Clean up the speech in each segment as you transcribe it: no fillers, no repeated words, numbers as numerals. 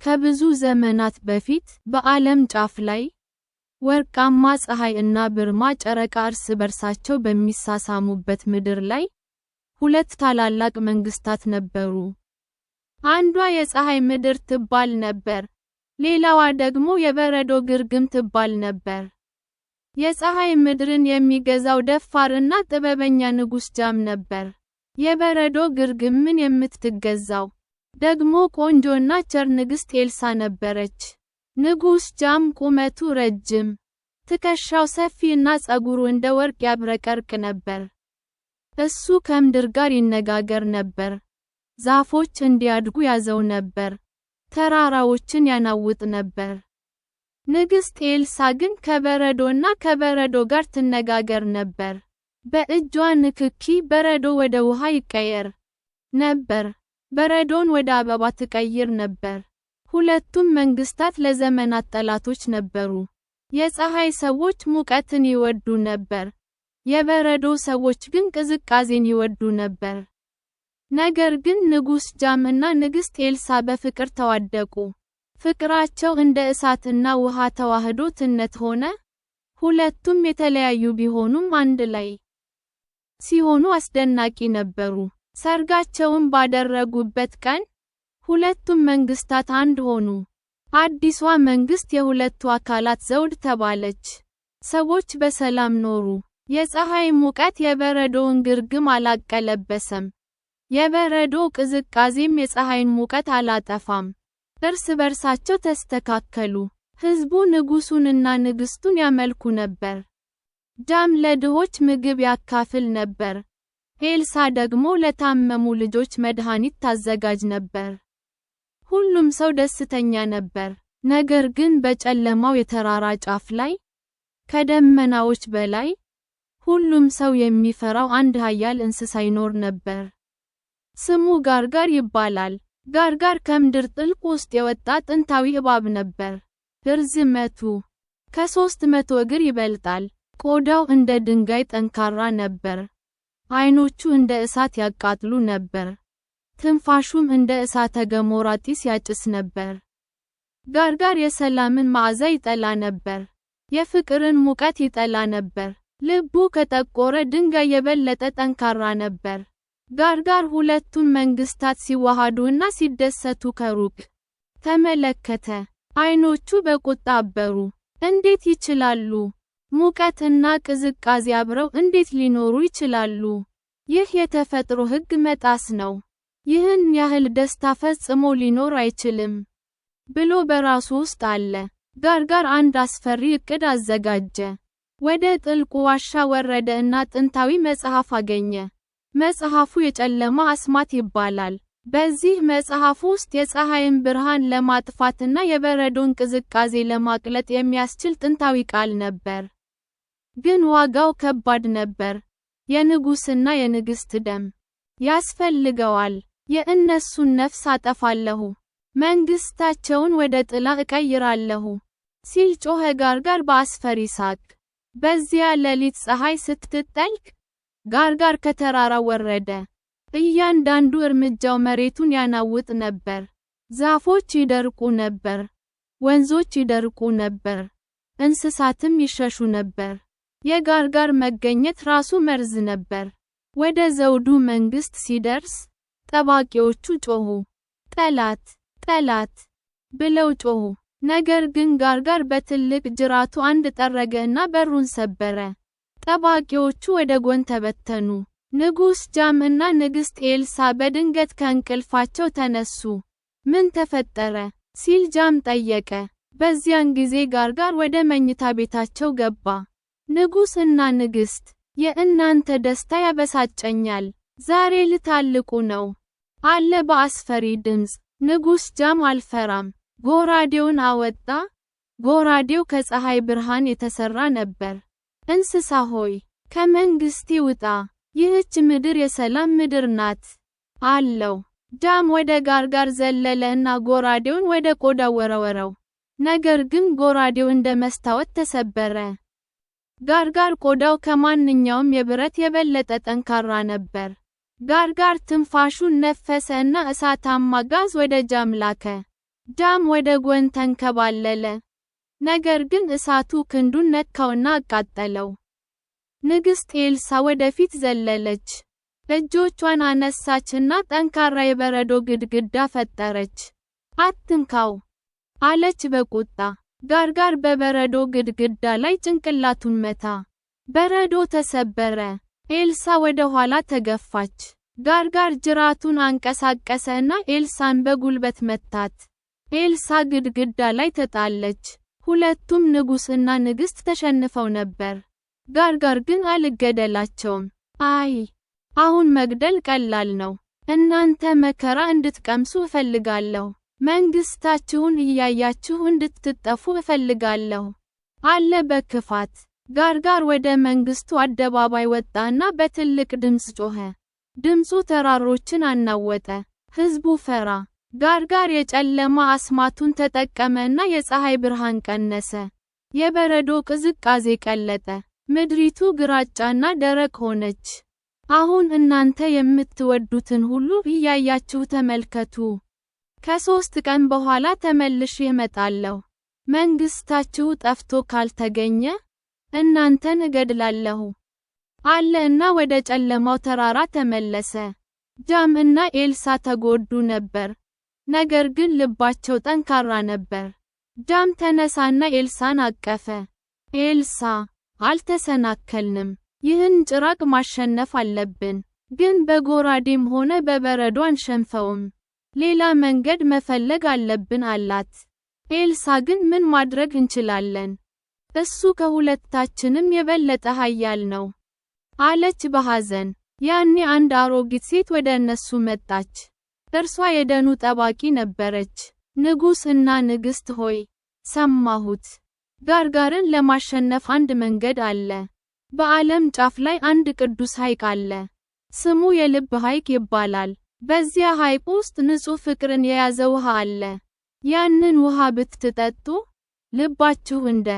ከብዙ ዘመናት በፊት፣ በዓለም ጫፍ ላይ፣ ወርቃማ ፀሐይ እና ብርማ ጨረቃ እርስ በርሳቸው በሚሳሳሙበት ምድር ላይ፣ ሁለት ታላላቅ መንግስታት ነበሩ። አንዷ የፀሐይ ምድር ትባል ነበር፣ ሌላዋ ደግሞ የበረዶ ግርግም ትባል ነበር። የፀሐይ ምድርን የሚገዛው ደፋርና ጥበበኛ ንጉሥ ጃም ነበር። የበረዶ ግርግምን የምትገዛው ደግሞ ቆንጆና ቸር ንግሥት ኤልሳ ነበረች። ንጉሥ ጃም ቁመቱ ረጅም፣ ትከሻው ሰፊ እና ፀጉሩ እንደ ወርቅ ያብረቀርቅ ነበር። እሱ ከምድር ጋር ይነጋገር ነበር። ዛፎች እንዲያድጉ ያዘው ነበር። ተራራዎችን ያናውጥ ነበር። ንግሥት ኤልሳ ግን ከበረዶና ከበረዶ ጋር ትነጋገር ነበር። በእጇ ንክኪ በረዶ ወደ ውሃ ይቀየር ነበር። በረዶን ወደ አበባ ትቀይር ነበር። ሁለቱም መንግስታት ለዘመናት ጠላቶች ነበሩ። የፀሐይ ሰዎች ሙቀትን ይወዱ ነበር። የበረዶ ሰዎች ግን ቅዝቃዜን ይወዱ ነበር። ነገር ግን ንጉሥ ጃም እና ንግሥት ኤልሳ በፍቅር ተዋደቁ። ፍቅራቸው እንደ እሳትና ውሃ ተዋህዶ ትነት ሆነ። ሁለቱም የተለያዩ ቢሆኑም አንድ ላይ ሲሆኑ አስደናቂ ነበሩ። ሰርጋቸውን ባደረጉበት ቀን፣ ሁለቱም መንግስታት አንድ ሆኑ። አዲሷ መንግስት የሁለቱ አካላት ዘውድ ተባለች። ሰዎች በሰላም ኖሩ። የፀሐይ ሙቀት የበረዶውን ግርግም አላቀለበሰም። የበረዶ ቅዝቃዜም የፀሐይን ሙቀት አላጠፋም። እርስ በርሳቸው ተስተካከሉ። ሕዝቡ ንጉሱንና ንግስቱን ያመልኩ ነበር። ጃም ለድሆች ምግብ ያካፍል ነበር። ኤልሳ ደግሞ ለታመሙ ልጆች መድኃኒት ታዘጋጅ ነበር። ሁሉም ሰው ደስተኛ ነበር። ነገር ግን በጨለማው የተራራ ጫፍ ላይ፣ ከደመናዎች በላይ፣ ሁሉም ሰው የሚፈራው አንድ ኃያል እንስሳ ይኖር ነበር። ስሙ ጋርጋር ይባላል። ጋርጋር ከምድር ጥልቅ ውስጥ የወጣ ጥንታዊ እባብ ነበር። ርዝመቱ ከ300 እግር ይበልጣል። ቆዳው እንደ ድንጋይ ጠንካራ ነበር። ዓይኖቹ እንደ እሳት ያቃጥሉ ነበር። ትንፋሹም እንደ እሳተ ገሞራ ጢስ ያጭስ ነበር። ጋርጋር የሰላምን መዓዛ ይጠላ ነበር። የፍቅርን ሙቀት ይጠላ ነበር። ልቡ ከጠቆረ ድንጋይ የበለጠ ጠንካራ ነበር። ጋርጋር ሁለቱን መንግስታት ሲዋሃዱና ሲደሰቱ ከሩቅ ተመለከተ። ዓይኖቹ በቁጣ አበሩ። እንዴት ይችላሉ? ሙቀትና ቅዝቃዜ አብረው እንዴት ሊኖሩ ይችላሉ? ይህ የተፈጥሮ ሕግ መጣስ ነው። ይህን ያህል ደስታ ፈጽሞ ሊኖር አይችልም ብሎ በራሱ ውስጥ አለ። ጋርጋር አንድ አስፈሪ ዕቅድ አዘጋጀ። ወደ ጥልቁ ዋሻ ወረደ እና ጥንታዊ መጽሐፍ አገኘ። መጽሐፉ የጨለማ አስማት ይባላል። በዚህ መጽሐፍ ውስጥ የፀሐይን ብርሃን ለማጥፋትና የበረዶን ቅዝቃዜ ለማቅለጥ የሚያስችል ጥንታዊ ቃል ነበር። ግን ዋጋው ከባድ ነበር። የንጉስና የንግስት ደም ያስፈልገዋል። የእነሱን ነፍስ አጠፋለሁ፣ መንግስታቸውን ወደ ጥላ እቀይራለሁ ሲል ጮኸ ጋርጋር በአስፈሪ ሳቅ። በዚያ ሌሊት ፀሐይ ስትጠልቅ፣ ጋርጋር ከተራራው ወረደ። እያንዳንዱ እርምጃው መሬቱን ያናውጥ ነበር። ዛፎች ይደርቁ ነበር፣ ወንዞች ይደርቁ ነበር፣ እንስሳትም ይሸሹ ነበር። የጋርጋር መገኘት ራሱ መርዝ ነበር። ወደ ዘውዱ መንግስት ሲደርስ፣ ጠባቂዎቹ ጮሁ። ጠላት! ጠላት! ብለው ጮሁ። ነገር ግን ጋርጋር በትልቅ ጅራቱ አንድ ጠረገ እና በሩን ሰበረ። ጠባቂዎቹ ወደ ጎን ተበተኑ። ንጉሥ ጃም እና ንግሥት ኤልሳ በድንገት ከእንቅልፋቸው ተነሱ። ምን ተፈጠረ? ሲል ጃም ጠየቀ። በዚያን ጊዜ ጋርጋር ወደ መኝታ ቤታቸው ገባ። ንጉሥ እና ንግሥት፣ የእናንተ ደስታ ያበሳጨኛል። ዛሬ ልታልቁ ነው አለ በአስፈሪ ድምፅ። ንጉሥ ጃም አልፈራም። ጎራዴውን አወጣ። ጎራዴው ከፀሐይ ብርሃን የተሰራ ነበር። እንስሳ ሆይ፣ ከመንግስቴ ውጣ። ይህች ምድር የሰላም ምድር ናት አለው። ጃም ወደ ጋርጋር ዘለለ እና ጎራዴውን ወደ ቆዳው ወረወረው። ነገር ግን ጎራዴው እንደ መስታወት ተሰበረ። ጋርጋር ቆዳው ከማንኛውም የብረት የበለጠ ጠንካራ ነበር። ጋርጋር ትንፋሹን ነፈሰ እና እሳታማ ጋዝ ወደ ጃም ላከ። ጃም ወደ ጎን ተንከባለለ። ነገር ግን እሳቱ ክንዱን ነካውና አቃጠለው። ንግሥት ኤልሳ ወደፊት ዘለለች። እጆቿን አነሳችና ጠንካራ የበረዶ ግድግዳ ፈጠረች። "አትንካው!" አለች በቁጣ። ጋርጋር በበረዶ ግድግዳ ላይ ጭንቅላቱን መታ። በረዶ ተሰበረ። ኤልሳ ወደ ኋላ ተገፋች። ጋርጋር ጅራቱን አንቀሳቀሰ እና ኤልሳን በጉልበት መታት። ኤልሳ ግድግዳ ላይ ተጣለች። ሁለቱም ንጉሥ እና ንግሥት ተሸንፈው ነበር። ጋርጋር ግን አልገደላቸውም። "አይ፣ አሁን መግደል ቀላል ነው። እናንተ መከራ እንድትቀምሱ እፈልጋለሁ። መንግሥታችሁን እያያችሁ እንድትጠፉ እፈልጋለሁ" አለ በክፋት። ጋርጋር ወደ መንግሥቱ አደባባይ ወጣና በትልቅ ድምፅ ጮኸ። ድምፁ ተራሮችን አናወጠ። ሕዝቡ ፈራ። ጋርጋር የጨለማ አስማቱን ተጠቀመና የፀሐይ ብርሃን ቀነሰ። የበረዶ ቅዝቃዜ ቀለጠ። ምድሪቱ ግራጫና ደረቅ ሆነች። "አሁን እናንተ የምትወዱትን ሁሉ እያያችሁ ተመልከቱ። ከ3 ቀን በኋላ ተመልሼ እመጣለሁ። መንግሥታችሁ ጠፍቶ ካልተገኘ፣ እናንተን እገድላለሁ" አለ እና ወደ ጨለማው ተራራ ተመለሰ። ጃም እና ኤልሳ ተጎዱ ነበር፣ ነገር ግን ልባቸው ጠንካራ ነበር። ጃም ተነሳና ኤልሳን አቀፈ። "ኤልሳ፣ አልተሰናከልንም። ይህን ጭራቅ ማሸነፍ አለብን። ግን በጎራዴም ሆነ በበረዶ አንሸንፈውም። ሌላ መንገድ መፈለግ አለብን" አላት። ኤልሳ ግን "ምን ማድረግ እንችላለን? እሱ ከሁለታችንም የበለጠ ኃያል ነው" አለች በሐዘን። ያኔ አንድ አሮጊት ሴት ወደ እነሱ መጣች። እርሷ የደኑ ጠባቂ ነበረች። "ንጉሥ እና ንግሥት ሆይ፣ ሰማሁት። ጋርጋርን ለማሸነፍ አንድ መንገድ አለ። በዓለም ጫፍ ላይ አንድ ቅዱስ ሐይቅ አለ። ስሙ የልብ ሐይቅ ይባላል። በዚያ ሐይቅ ውስጥ ንጹሕ ፍቅርን የያዘ ውሃ አለ። ያንን ውሃ ብትጠጡ፣ ልባችሁ እንደ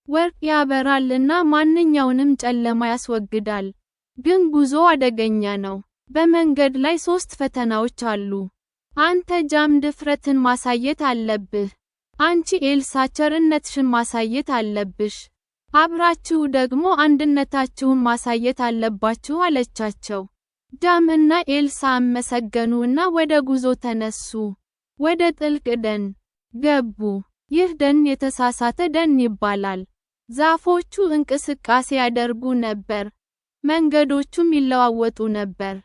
ወርቅ ያበራልና ማንኛውንም ጨለማ ያስወግዳል። ግን ጉዞው አደገኛ ነው። በመንገድ ላይ ሶስት ፈተናዎች አሉ። አንተ ጃም ድፍረትን ማሳየት አለብህ። አንቺ ኤልሳ ቸርነትሽን ማሳየት አለብሽ። አብራችሁ ደግሞ አንድነታችሁን ማሳየት አለባችሁ" አለቻቸው። ጃም እና ኤልሳ አመሰገኑ እና ወደ ጉዞ ተነሱ። ወደ ጥልቅ ደን ገቡ። ይህ ደን የተሳሳተ ደን ይባላል። ዛፎቹ እንቅስቃሴ ያደርጉ ነበር፣ መንገዶቹም ይለዋወጡ ነበር።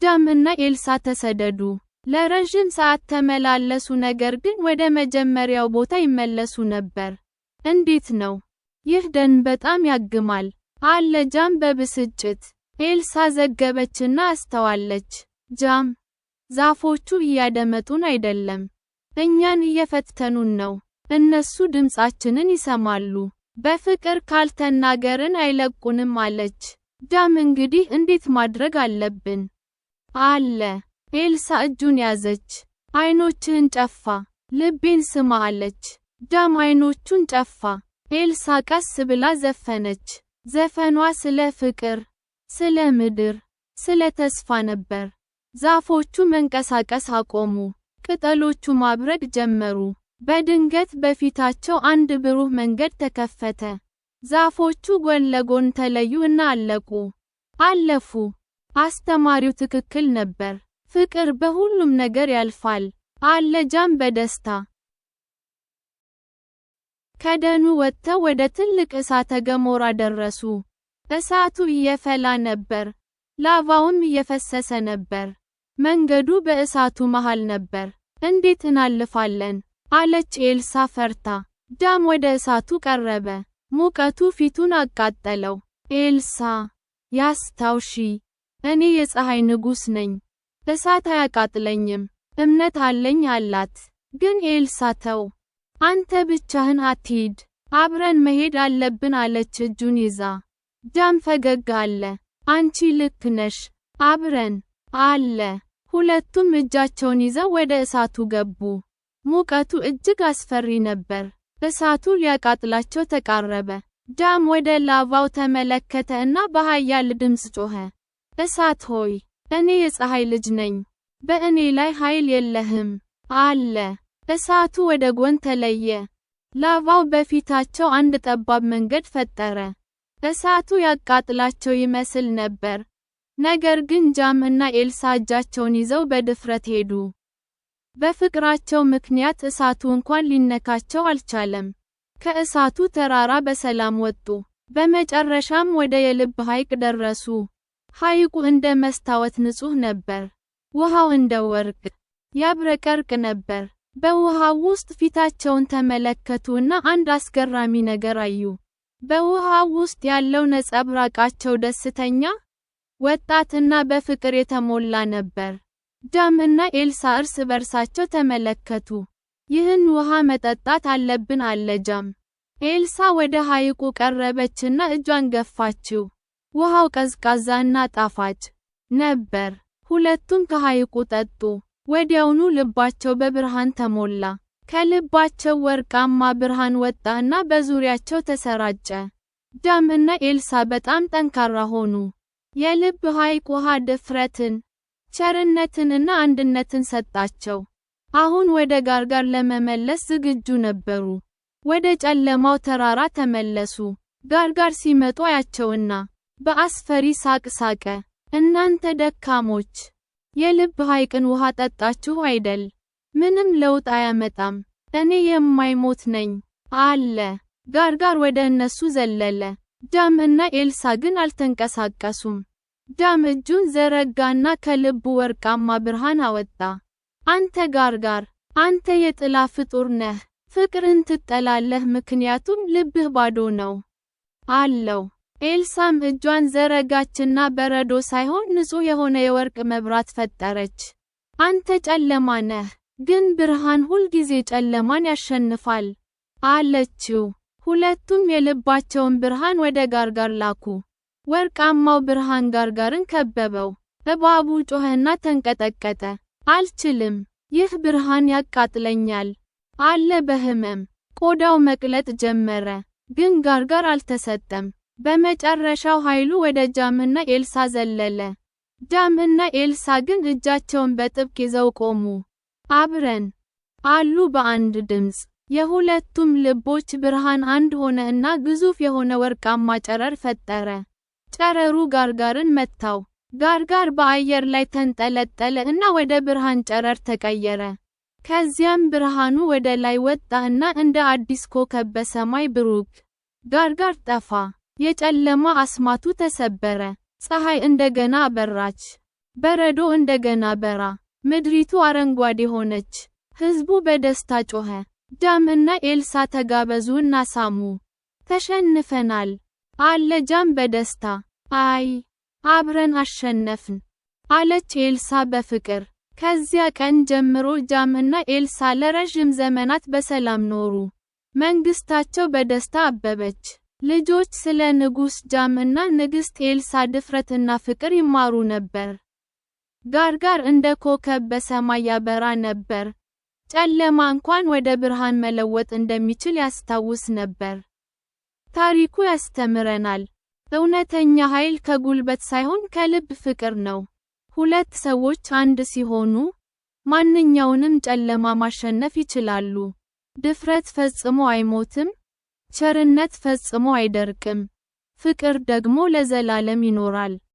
ጃም እና ኤልሳ ተሰደዱ። ለረዥም ሰዓት ተመላለሱ፣ ነገር ግን ወደ መጀመሪያው ቦታ ይመለሱ ነበር። "እንዴት ነው? ይህ ደን በጣም ያግማል" አለ ጃም በብስጭት። ኤልሳ ዘገበችና አስተዋለች። "ጃም፣ ዛፎቹ እያደመጡን አይደለም። እኛን እየፈተኑን ነው። እነሱ ድምፃችንን ይሰማሉ። በፍቅር ካልተናገርን አይለቁንም" አለች። ጃም "እንግዲህ እንዴት ማድረግ አለብን?" አለ። ኤልሳ እጁን ያዘች። "አይኖችህን ጨፋ፣ ልቤን ስማ" አለች። ጃም አይኖቹን ጨፋ። ኤልሳ ቀስ ብላ ዘፈነች። ዘፈኗ ስለ ፍቅር፣ ስለ ምድር፣ ስለ ተስፋ ነበር። ዛፎቹ መንቀሳቀስ አቆሙ። ቅጠሎቹ ማብረቅ ጀመሩ። በድንገት በፊታቸው አንድ ብሩህ መንገድ ተከፈተ። ዛፎቹ ጎን ለጎን ተለዩ እና አለቁ። አለፉ። "አስተማሪው ትክክል ነበር። ፍቅር በሁሉም ነገር ያልፋል" አለ ጃም በደስታ። ከደኑ ወጥተው ወደ ትልቅ እሳተ ገሞራ ደረሱ። እሳቱ እየፈላ ነበር፣ ላቫውም እየፈሰሰ ነበር። መንገዱ በእሳቱ መሃል ነበር። "እንዴት እናልፋለን?" አለች ኤልሳ ፈርታ። ጃም ወደ እሳቱ ቀረበ። ሙቀቱ ፊቱን አቃጠለው። "ኤልሳ፣ ያስታውሺ፣ እኔ የፀሐይ ንጉሥ ነኝ። እሳት አያቃጥለኝም። እምነት አለኝ" አላት። ግን ኤልሳ "ተው። አንተ ብቻህን አትሂድ። አብረን መሄድ አለብን" አለች እጁን ይዛ። ጃም ፈገግ አለ። "አንቺ ልክ ነሽ። አብረን" አለ። ሁለቱም እጃቸውን ይዘው ወደ እሳቱ ገቡ። ሙቀቱ እጅግ አስፈሪ ነበር። እሳቱ ሊያቃጥላቸው ተቃረበ። ጃም ወደ ላቫው ተመለከተ እና በኃያል ድምፅ ጮኸ። "እሳት ሆይ፣ እኔ የፀሐይ ልጅ ነኝ። በእኔ ላይ ኃይል የለህም" አለ። እሳቱ ወደ ጎን ተለየ። ላቫው በፊታቸው አንድ ጠባብ መንገድ ፈጠረ። እሳቱ ያቃጥላቸው ይመስል ነበር። ነገር ግን ጃም እና ኤልሳ እጃቸውን ይዘው በድፍረት ሄዱ። በፍቅራቸው ምክንያት እሳቱ እንኳን ሊነካቸው አልቻለም። ከእሳቱ ተራራ በሰላም ወጡ። በመጨረሻም ወደ የልብ ሐይቅ ደረሱ። ሐይቁ እንደ መስታወት ንጹህ ነበር። ውሃው እንደ ወርቅ ያብረቀርቅ ነበር። በውሃው ውስጥ ፊታቸውን ተመለከቱ እና አንድ አስገራሚ ነገር አዩ። በውሃው ውስጥ ያለው ነጸብራቃቸው ደስተኛ፣ ወጣትና በፍቅር የተሞላ ነበር። ጃም እና ኤልሳ እርስ በርሳቸው ተመለከቱ። "ይህን ውሃ መጠጣት አለብን" አለ ጃም። ኤልሳ ወደ ሐይቁ ቀረበችና እጇን ገፋችው። ውሃው ቀዝቃዛና ጣፋጭ ነበር። ሁለቱም ከሐይቁ ጠጡ። ወዲያውኑ ልባቸው በብርሃን ተሞላ። ከልባቸው ወርቃማ ብርሃን ወጣና በዙሪያቸው ተሰራጨ። ጃም እና ኤልሳ በጣም ጠንካራ ሆኑ። የልብ ሐይቅ ውሃ ድፍረትን፣ ቸርነትንና አንድነትን ሰጣቸው። አሁን ወደ ጋርጋር ለመመለስ ዝግጁ ነበሩ። ወደ ጨለማው ተራራ ተመለሱ። ጋርጋር ሲመጡ አያቸውና በአስፈሪ ሳቅ ሳቀ። "እናንተ ደካሞች፣ የልብ ሐይቅን ውሃ ጠጣችሁ አይደል? ምንም ለውጥ አያመጣም። እኔ የማይሞት ነኝ" አለ። ጋርጋር ወደ እነሱ ዘለለ። ጃም እና ኤልሳ ግን አልተንቀሳቀሱም። ጃም እጁን ዘረጋና ከልቡ ወርቃማ ብርሃን አወጣ። "አንተ ጋርጋር፣ አንተ የጥላ ፍጡር ነህ። ፍቅርን ትጠላለህ ምክንያቱም ልብህ ባዶ ነው" አለው። ኤልሳም እጇን ዘረጋችና በረዶ ሳይሆን ንጹህ የሆነ የወርቅ መብራት ፈጠረች። "አንተ ጨለማ ነህ፣ ግን ብርሃን ሁልጊዜ ጨለማን ያሸንፋል" አለችው። ሁለቱም የልባቸውን ብርሃን ወደ ጋርጋር ላኩ። ወርቃማው ብርሃን ጋርጋርን ከበበው። እባቡ ጮኸና ተንቀጠቀጠ። "አልችልም፣ ይህ ብርሃን ያቃጥለኛል" አለ በህመም። ቆዳው መቅለጥ ጀመረ። ግን ጋርጋር አልተሰጠም። በመጨረሻው ኃይሉ ወደ ጃምና ኤልሳ ዘለለ። ጃም እና ኤልሳ ግን እጃቸውን በጥብቅ ይዘው ቆሙ። "አብረን" አሉ በአንድ ድምፅ። የሁለቱም ልቦች ብርሃን አንድ ሆነ እና ግዙፍ የሆነ ወርቃማ ጨረር ፈጠረ። ጨረሩ ጋርጋርን መታው። ጋርጋር በአየር ላይ ተንጠለጠለ እና ወደ ብርሃን ጨረር ተቀየረ። ከዚያም ብርሃኑ ወደ ላይ ወጣ እና እንደ አዲስ ኮከብ በሰማይ ብሩክ። ጋርጋር ጠፋ። የጨለማ አስማቱ ተሰበረ። ፀሐይ እንደገና አበራች። በረዶ እንደገና በራ። ምድሪቱ አረንጓዴ ሆነች። ሕዝቡ በደስታ ጮኸ። ጃም እና ኤልሳ ተጋበዙ እና ሳሙ። "ተሸንፈናል" አለ ጃም በደስታ። "አይ፣ አብረን አሸነፍን" አለች ኤልሳ በፍቅር። ከዚያ ቀን ጀምሮ ጃም እና ኤልሳ ለረዥም ዘመናት በሰላም ኖሩ። መንግስታቸው በደስታ አበበች። ልጆች ስለ ንጉሥ ጃም እና ንግሥት ኤልሳ ድፍረትና ፍቅር ይማሩ ነበር። ጋርጋር እንደ ኮከብ በሰማይ ያበራ ነበር። ጨለማ እንኳን ወደ ብርሃን መለወጥ እንደሚችል ያስታውስ ነበር። ታሪኩ ያስተምረናል። እውነተኛ ኃይል ከጉልበት ሳይሆን ከልብ ፍቅር ነው። ሁለት ሰዎች አንድ ሲሆኑ፣ ማንኛውንም ጨለማ ማሸነፍ ይችላሉ። ድፍረት ፈጽሞ አይሞትም፣ ቸርነት ፈጽሞ አይደርቅም፣ ፍቅር ደግሞ ለዘላለም ይኖራል።